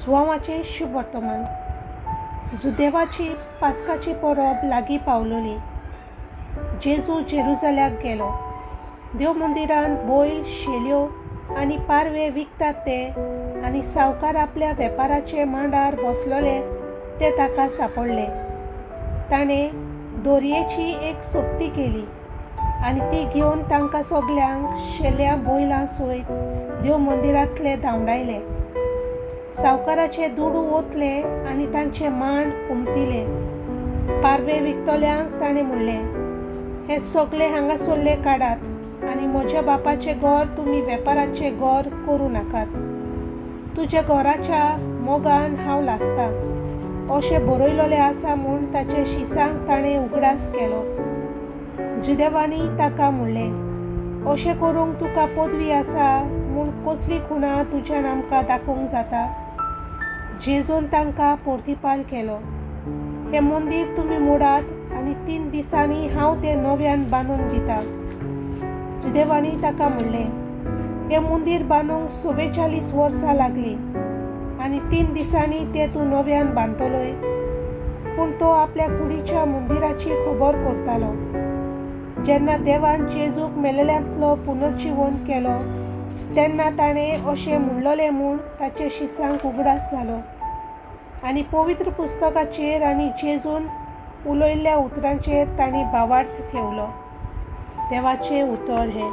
जुवांवाचें शुभ वर्तमान. जुदेवाची पास्काची परब लागीं पावलोली. जेजू जेरुजाल्याक गेलो. देव मंदिरांत बैल, शेल्यो आनी पारवे विकतात ते आनी सावकार आपल्या वेपाराचे मांडार बसलोले ते ताका सांपडले. ताणें दोरयेची एक सोपती केली आनी ती घेवन तांकां सगल्यांक शेल्यां बैलां सयत देव मंदिरांतले धांवडायले. सावकाराचे दुडू ओतले आनी तांचे मांड उमतिले. पारवे विकतल्यांक ताणें म्हणलें, हे सगळे हांगासरले काडात आनी म्हज्या बापाचें घर तुमी वेपाराचें घर करूं नाकात. तुज्या घराच्या मोगान हांव लासतां अशें बरयलोलें आसा म्हूण ताचे शिसांक ताणें उगडास केलो. जुदेवांनी ताका म्हणलें, अशें करूंक तुका पदवी आसा म्हूण कसली खुणा तुज्यान आमकां दाखोवंक जाता? जेजून तांकां पोर्तिपाल केलो, हें मंदीर तुमी मोडात आनी 3 दिसांनी हांव तें नव्यान बांदून दिता. जुदेवांनी ताका म्हणलें, हें मंदीर बांदूंक 44 वर्सां लागलीं आनी 3 दिसांनी तें तूं नव्यान बांदतलोय? पूण तो आपल्या कुडीच्या मंदिराची खबर करतालो. जेन्ना देवान जेजूक मेलेल्यांतलो पुनर्जिवन केलो तेन्ना ताणें अशें म्हणलोलें म्हूण ताचे शिसांक उगडास जालो आनी पवित्र पुस्तकाचेर आनी जेजून उलयल्ल्या उतरांचेर तांणी भावार्थ ठेवलो. देवाचें उतर हें.